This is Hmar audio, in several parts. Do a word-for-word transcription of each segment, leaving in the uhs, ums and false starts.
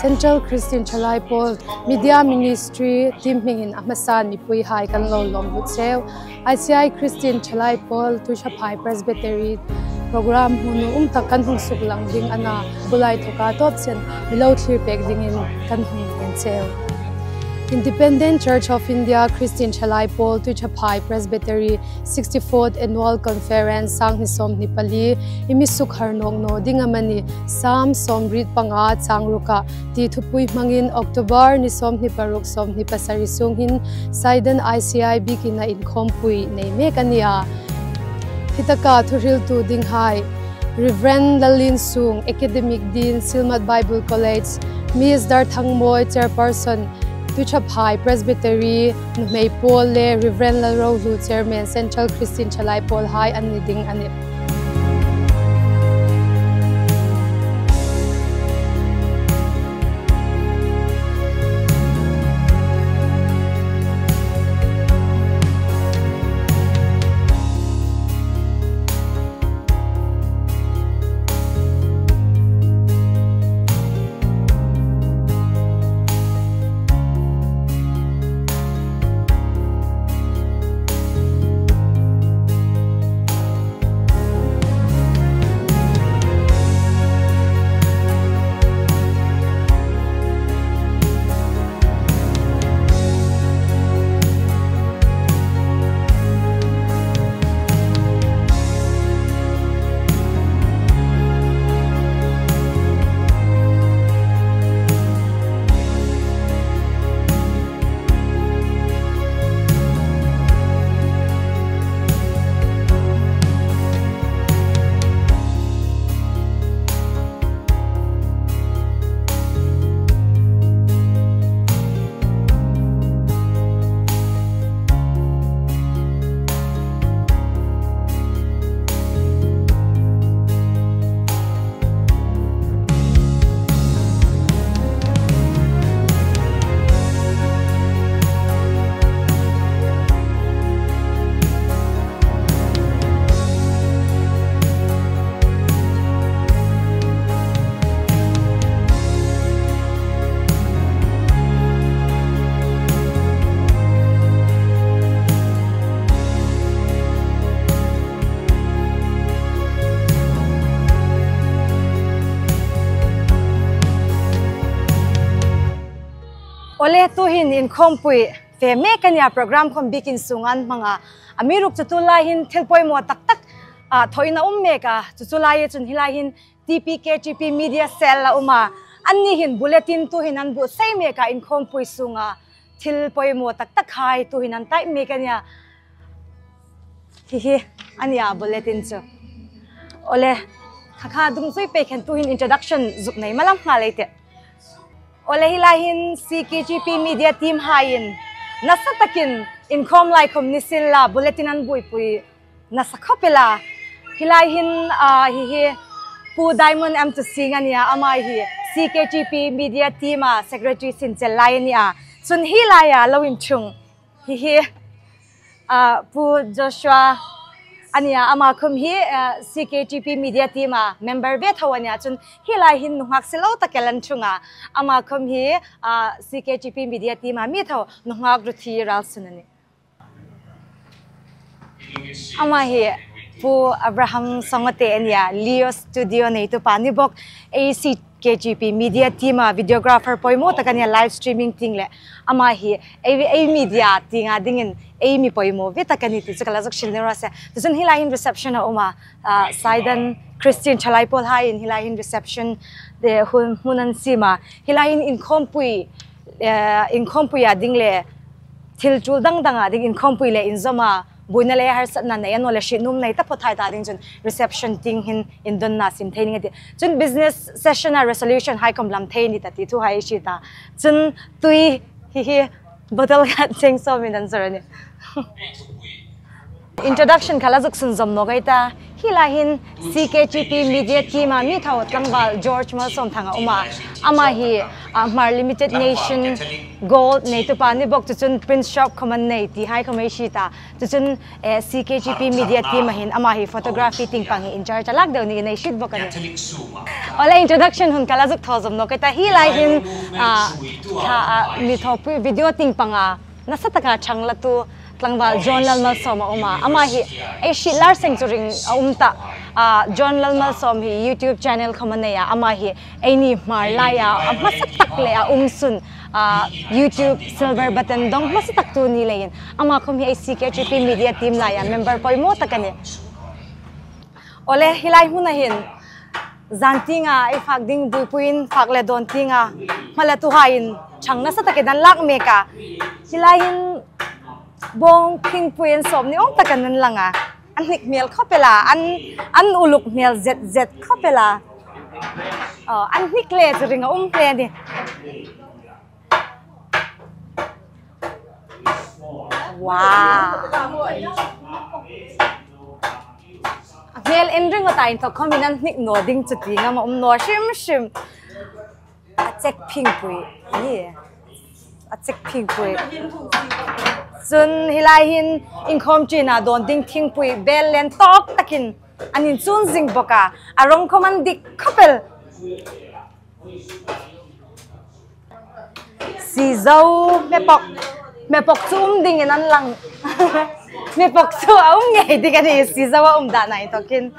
Central Christian Thalai Pawl Media Ministry team hmingin a hmasan mipuihai kan lo lawm lut cheu. I C I Christian Thalai Pawl Tuiṭhaphai Presbytery program hmun um tak kan hung suklang ding a na, bulai thoka tawp chen mi lo thlir pek dingin kan hung en cheu. Independent Church of India Christian Thalai Pawl Tuiṭhaphai Presbytery sixty-fourth Annual Conference sang hni sawmhni pali, i mi sukhar nawk naw ding amani, Sam sawmriet panga chang ruka ti thupui hmangin October ni sawmhni paruk sawmhni pasari sung hin Saidan I C I biekin inkhawmpui nei mek a nih a. Hi taka thuhriltu dinghai Reverend Lallinsung, Academic Dean, Silmat Bible College, Miss Darthangmawi, Chairperson, Tuiṭhaphai Presbytery, nuhmei pawl le Reverend Lalrohlu, Chairman, Central Christian Thalai Pawl hai an ni ding a nih. Awle, tuhin inkhawmpui fe mek a nia, program khawm biekin sunga an hmang a. Amiruokchu tulai hin thil poimaw tak tak, a, thawina um mek a. Chu chu lai chun hi lai hin T P K G P Media Cell a um a. Anni hin bulletin tuhin an buotsai mek a, inkhawmpui sunga thil poimaw tak tak hai tuhin an type mek a nia. Hi hi a nia bulletin chu. Awle, kha kha dungzui pei khan tuhin introduction zuk nei malam nghal ei tih. Awle, hi lai hin C K G P Media team haiin nasa takin inkhawm lai khawm ni sienla bulletin an buoipui nasa khawp el a. Hi lai hin, a, hi hi Pu Diamond M Tusing a nia, ama hi C K G P Media team-a secretary sin chel lai a nia. Chun hi laia lo inṭhung hi hi, a, Pu Joshua a nia, ama khawm hi, a, C K G P Media team-a member ve tho a nia. Chun hi lai hin nunghak si lo tak el an ṭhung a, ama khawm hi, a, C K G P Media team-a mi tho, nunghak Ruthi Ralsun a nih. Ama hi Pu Abraham Songote a nia, Leo Studio neitupa ni bawk, ei C K G P Media team-a videographer poimaw tak a nia, live streaming tieng le. Ama hi ei, ei media tienga dingin ei mi poimaw ve tak a ni ti chu ka la zuk hril ni raw se. Tichun hi lai hin reception a um a, a, Saidan Christian Thalai Pawl haiin hi lai hin reception te hun, hmun an siem a. Hi lai hin inkhawmpui, eh, inkhawmpuia ding le thil tul dang danga ding inkhawmpui le inzawma buoina le harsatna nei a naw le hriet nuom nei taphawt hai ta ding chun reception tieng hin indonna siem thei ning a tih. Chun business session-a resolution hai khawm lam thei ni ta ti thu hai ei hriet a. Chun tui hi hi bottle khat cheng sawmin an zawr a nih. Introduction kha la zuk sunzawm nawk ei ta. Hi lai hin C K G P Media team-a mi tho tlangval George Malsawmthang a um a. Ama hi, a, Hmar Limited Nation Gold neitupa ni bawk, chu chun print shop khawm an nei ti hai khawm ei hriet a. Chu chun, eh, C K G P Media team-a hin ama hi photography tieng pang hi in charge a lak deu niin ei hriet bawk a nih. Awle, introduction hun ka la zuk thaw zawm nawk a ta, hi lai hin, ah, tha, ah, mi thawpui video tieng panga nasa taka ṭhang latu tlangval John Lalmalsawm a um a. Ama hi ei hriet lai seng chu ring a um ta. Ah, John Lalmalsawm hi YouTube channel khawm a nei a. Ama hi eini Hmar laia a hmasa tak le a um sun, ah, YouTube silver button dawng hmasa taktu ni leiin ama khawm hi ei C K T P media team laia member poimaw tak a nih. Awle, hi lai hmuna hin zan tienga ei fak ding buoipuiin fak le dawn tienga hmalatuhaiin ṭhang nasa takin an lak mek a. Hi lai hin bawng thingpui an sawp ni awm tak an lang a. An hnik hmel khawp el a, an, an uluk hmel zet zet khawp el a. Aw, an hnik le chu ring a um hle a nih. Wow. A hmel en ringawt a inthok khawmin an hnik naw ding chu ti ngam a um naw hrim hrim. A chek phingpui. Ni. A chek phingpui. Chun hi lai hin inkhawm ṭina dawn ding thingpui bel len tawk takin an inchun zing bawk a. A rawng khawm an dik khawp el. Sizo, hmepawk, hmepawk chu um dingin an lang. Hmepawk chu a um ngei dik a nih, sizo a um dan a inthokin.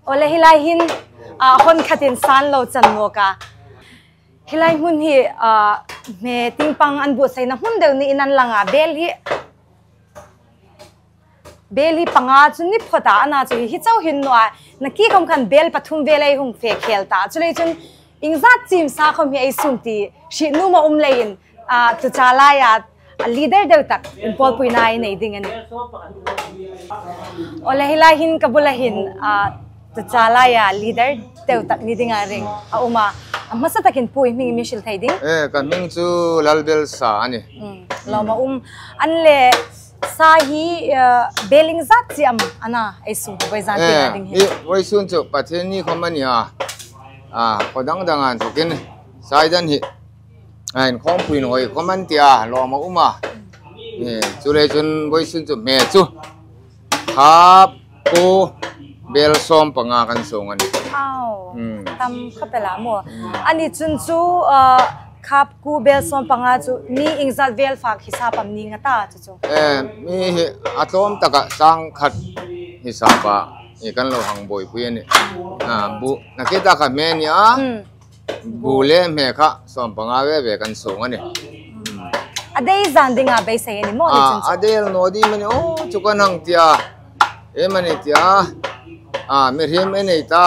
Awle, hi lai hin, ah, hawn khatin san lo chan nawk a. Hi lai hmun hi, ah, hme tieng pang an buotsaina hmun deu niin an lang a, bel hi Bel hi panga chu ni phawt a, ana chu hi chau hin naw a, nakie khawm khan bel pathum vel ei hung fe khel ta. Chuleiin chun iengzat chim sa khawm hi ei sung ti hriet nuom a um leiin, a, tuta laia, a, leader deu tak inpawlpuina ei nei ding a nih. Awle, hi lai hin ka bula hin, a, tuta laia leader deu tak ni dinga ring a um a. A hmasa takin pu i hming mi hril thei ding? Eh, ka hming chu Lalbelsa a nih. Mm, lawm a um. An le Sa hi, eh, bel iengzat chim am ana ei sung hi vawisun tienga ding hi? Eh, hi vawisun chu Pathienni khawm a nih a. A, khaw dang danga inthokin sa dan hi. A, inkhawmpui nuoi khawm an ti a, lawm a um a. Eh, chuleiin chun vawisun chu hme chu. Khap, kuo, bel sawm panga kan sung a nih. Aw, hmm, tam khawp el a maw. Hmm. Ani chun chu, ah, khap kuo bel sawm panga chu mi iengzat vel fak hisap am ni nga ta chu chu? Eh, mi hi a tlawm taka sang khat hisapa hi kan lo hang buoipui a nih. Ah, bu, nakie taka hme a nih a. Hmm. Bu le hme kha sawm panga ve ve kan sung a nih. A dei zan dinga beisei a ni maw ni chun chu? A dei naw ding am a ni, aw, chu kan hang ti a. Em a ni ti a. A, mihriem ei nei ta.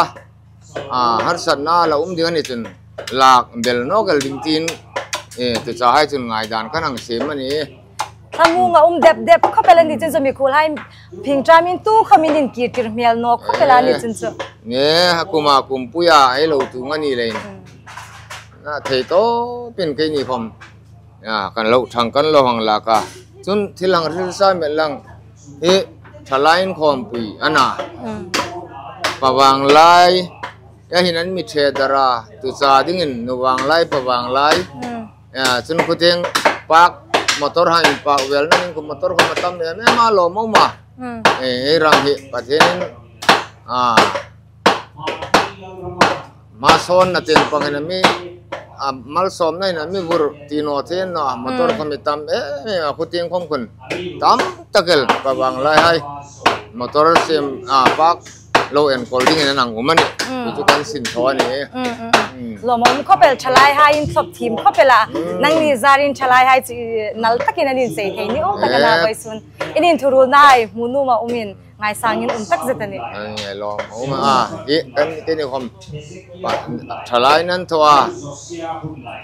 A, harsatna la um ding a ni chun lak bel nawk el ding tiin, eh, tuta hai chun ngaidan kan hang siem a nih. Thlamuong a um dep dep khawp el a ni chun chu mikhuolhai phingṭamin tu khawmin inkirtir hmel nawk khawp el a ni chun chu. Nge, a kuma kumpuia ei lo tung a ni leiin. Hmm. Na thei tawpin keini khawm. Ya, kan lo ṭhang kan lo hang lak a. Chun thil hang hril sa met lang. Hi thalai inkhawmpui a na. Hmm. Pavanglai. Ya hin an mi ṭhe dar a. Tuta dingin nuvanglai pavanglai. Hmm. Ya, chun khutieng park, motor han park velna ding khu motor khawm a tam em em a, lawm a um a. Hmm. Eh, ei ram hi Pathienin, ah, hmasawnna tieng pangin a mi, ah, malsawmna in a mi vur ti naw thei naw a, motor khawm a tam em em a, khutieng khawm khun tam tak el pavanglai hai. Motor siem, ah, park lo enkawl dingin an hang um a nih. Mm. Chu chu kan sin thaw a nih. Mm, mm, mm. Mm. Lawm a um khawp el, thalaihaiin thlawp thiem khawp el a. Mm. Nangni zarin thalaihai chu nal takin an insei thei ni awm tak a na, eh, vawisun. In inthuruolnahai hmu nuom a umin ngaisangin um tak zet a nih. Ai, ai, lawm a um a. I, kan, keini khawm pa, thalai nan thaw a.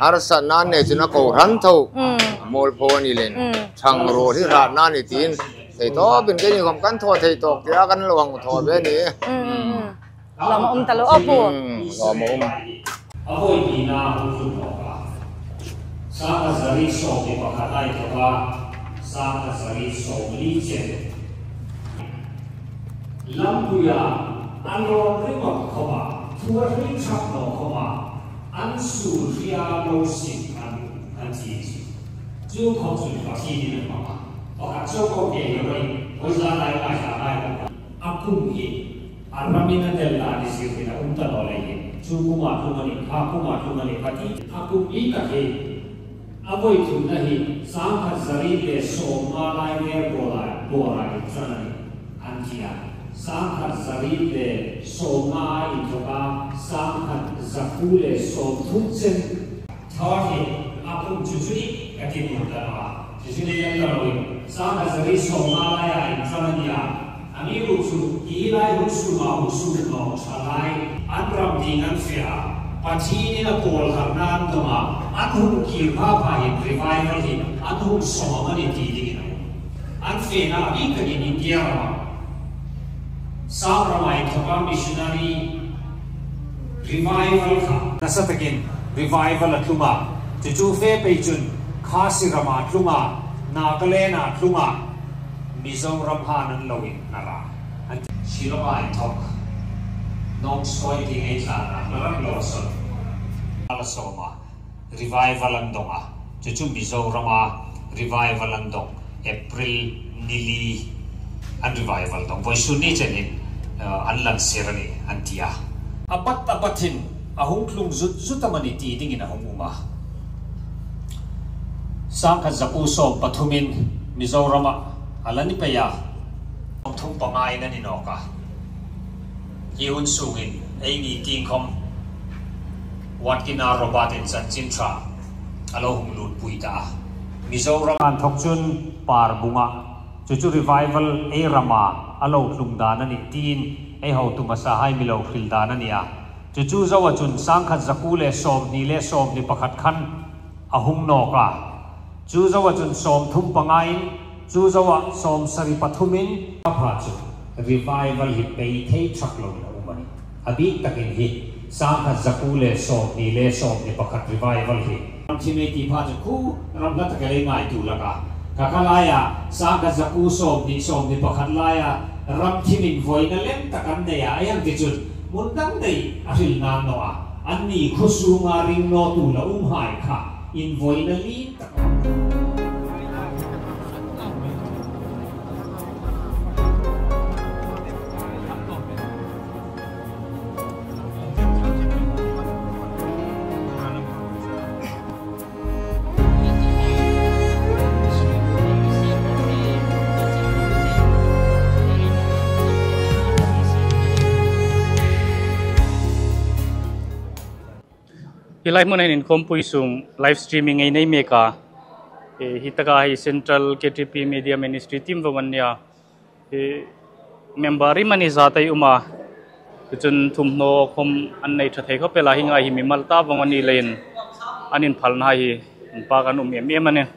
Harsatna nei chun a kohran tho. Mm. Muolpho ni leiin. Mm. Ṭhang ruol hi hratna ni tiin. Thei tawpin keini khawm kan thaw thei tawk tia kan lo hang thaw ve a nih. Mm, mm, mm. Lawm a um ta lo, aw pu. Mm, lawm a um. A vawi tina hung zuk nawk a. Sangkhat zariet sawmli pakhat a inthawka, sangkhat zariet sawmli chen. Lampuia an rawn ringawt khawpa, thu a hril ṭhak naw khawpa, an suol hria lo sin an, an ti chu. Chu khawm chu Pathienin a hmang a. Pakhat chau ko ke hi roi, hoi za lai lai za lai. A kum hi, a ramin a del la ni sir hi a um ta naw lei hi. Chu kuma tlung a ni, kha kuma tlung a ni, pati. A kum li tak hi, a voi thumna hi, sangkhat zariet le sawmnga lai vel bawra, bawra inchang a ni, an ti a. Sangkhat zariet le sawmnga inthoka, sangkhat zakuo le sawmthum chen. Thawt hi a kum chu chu ni ka ti hmu ta a. Chu chu ni lam ta lo. Sangkhat zariet sawmnga laia inchang a ni a. Amiruokchu hi lai hun sunga hun sung naw ṭha lai. An ram ding an fe a. Pathienin a pawl harna an dawng a. An hung kir pha pha hin revival hi an hung sawm a ni ti dingin a um. An fena a bik takin India rama, Assam rama inthoka missionary revival kha. Nasa takin revival a tlung a. Chu chu fe pei chun Khasi rama tlung a, Nagaland a tlung a, Mizoram han an lo inhnar a. An Shillong a inthok. Nong soi ti ngei tla na, la ram lo son. Ala sawm a. Revival an dawng a. Chu chu Mizorama revival an dawng. April ni li an revival dawng. Vawisun ni chenin, uh, an lan sir a ni, an ti a. A bat a batin a hung tlung zut zut am a ni ti dingin a hung um a. Sangkhat zakuo sawm pathumin Mizorama a la ni pei a. Thum pangain a ni nawk a. Hi hun sungin, ei ni tieng khom, Watkin R Roberts-in chanchin ṭha a lo hung lutpui ta a. Mizoram an thok chun Parbunga, chu chu revival ei rama a lo tlung dan a ni tiin ei hotu hmasahai mi lo hril dan a ni a. Chu chu zoa chun sangkhat zakuo le sawmhni le sawmhni pakhat khan a hung nawk a. Chu zoa chun sawmthum pangain, chu zoa sawmsari pathumin, a pha chu revival hi pei thei thak loin a um a ni. A bik takin hi sangkhat zakuo le sawmhni le sawmhni pakhat revival hi. Ram thim ei ti pha chu khu ram hla tak a lei ngaituo laka. Ka ka laia sangkhat zakuo sawmhni sawmhni pakhat laia ram thimin voina lem tak an nei a, ei ang ti chun hmun dang dai a hril nang naw a. Anni khuo sunga ring naw tu la umhai kha invoina lien tak. Hi lai hmuna hin inkhawmpui sung live streaming ei nei mek a. E, hi taka hi Central K T P Media Ministry team vawng an nia. E, member rim a ni zat ei um a. Chun thumhnaw khom an nei ṭha thei khawp el a, hi ngai hi mimal ta vawng a ni leiin an inphalna hi inpak an um em em a nih.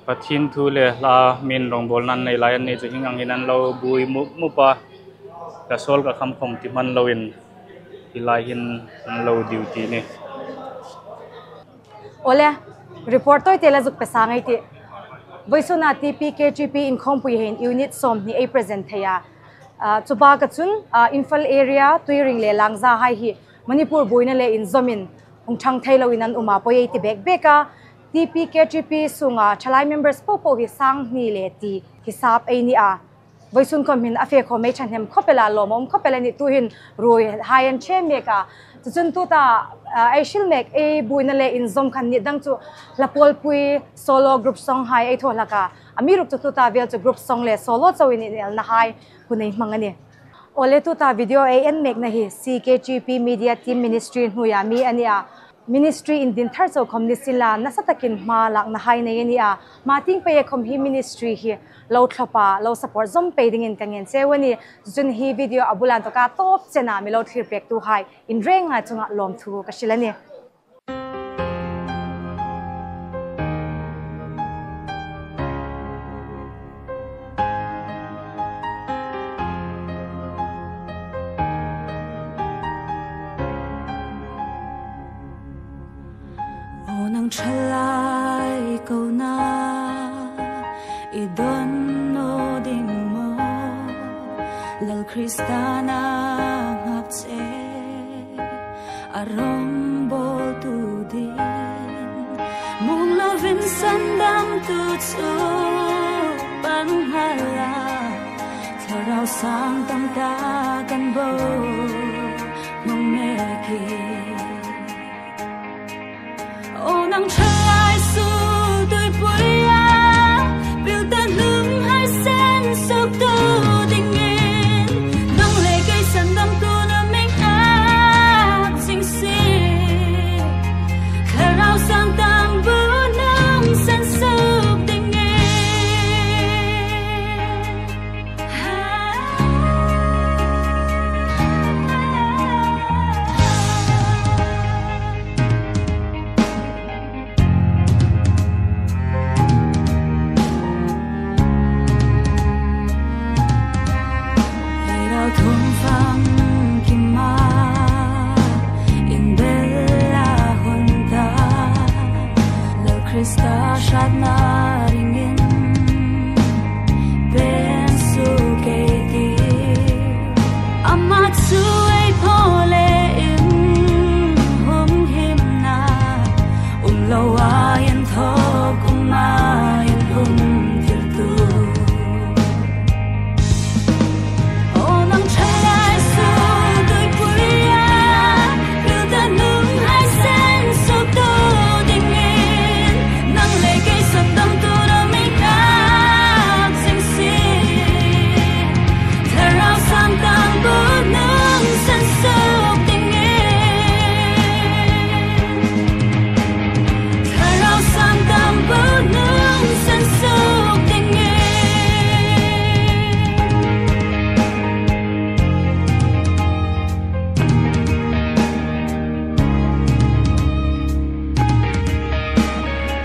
Pathien thu le hla min rongbawlna an nei lai an ni chu hieng ang hin an lo buoi mup mup a, ka sawl ka kham khom ti hman loin hi lai hin an lo duty ni. Awle, report tawite la zuk pe sa ngei ti. Vawisuna T P K T P inkhawmpui hin unit sawmhni ei present thei a. Ah, chu baka chun, ah, Imphal area, Tuiring le Langza hai hi Manipur buoina le inzawmin hung thang thei loin an um a, poi ei ti bek bek a. T P K T P sunga thalai members popo hi sanghni le ti hisap ei ni a. Vawisun khom hin a fe khom ei ṭhahnem khawp el a, lawm a um khawp el a nih, tuhin ruoi hai an che mek a. Chu chun tuta, ah, ei hril mek ei buoina le inzawm khan ni dang chu hla pawlpui solo group song hai ei thaw hlak a. Amiruokchu tuta vel chu group song le solo chauin inelna hai hun ei hmang a nih. Awle, tuta video ei en mekna hi C K T P Media Team Ministry hnuoia mi a ni a. Ministry indin thar chau khom ni sien la, nasa takin hma lakna hai nei a ni a. Hma tieng pei khom hi ministry hi lo thlawp a, lo support zawm pei dingin ka ngen cheu a nih. Chun hi video a bula inthoka tawp chena mi lo thlir pektuhai in reng ngai chunga lawmthu ka hril a nih. Aw nang thalai kona i don naw ding maw, Lal Krista na ngak che a rongbawltu ding, muong lovin sandamtu chu pan hngal a, thlarau sang tam ta kan bo hmang mek hi. O nang thalai su tuipui a, pil ta hnung hai sen suk tu dingin, nang le kei sandamtu na mi hak zing si. Thlarau sang tam bu nang sen suk dingin. Thlarau thum fang kim a, inbel a hung ta, Lal Krista hratna ringin pen suk ei ti. Ama chu ei phaw le in hung himna, um lo a inthawk um a inhung thiltu. O nang thalai su tuipui a, pil ta hnung hai sen suk tu dingin, nang le kei sandamtu na mi hak zing si. Thlarau sang tam bu nang sen suk dingin. Thlarau sang tam bu nang sen suk dingin.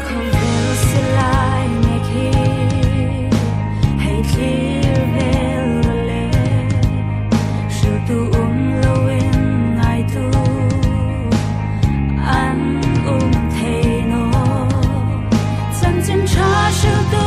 Khawvel silai mek hi hei thlir vel le, hriltu um loin ngaitu an um thei naw. Chanchin Ṭha hriltu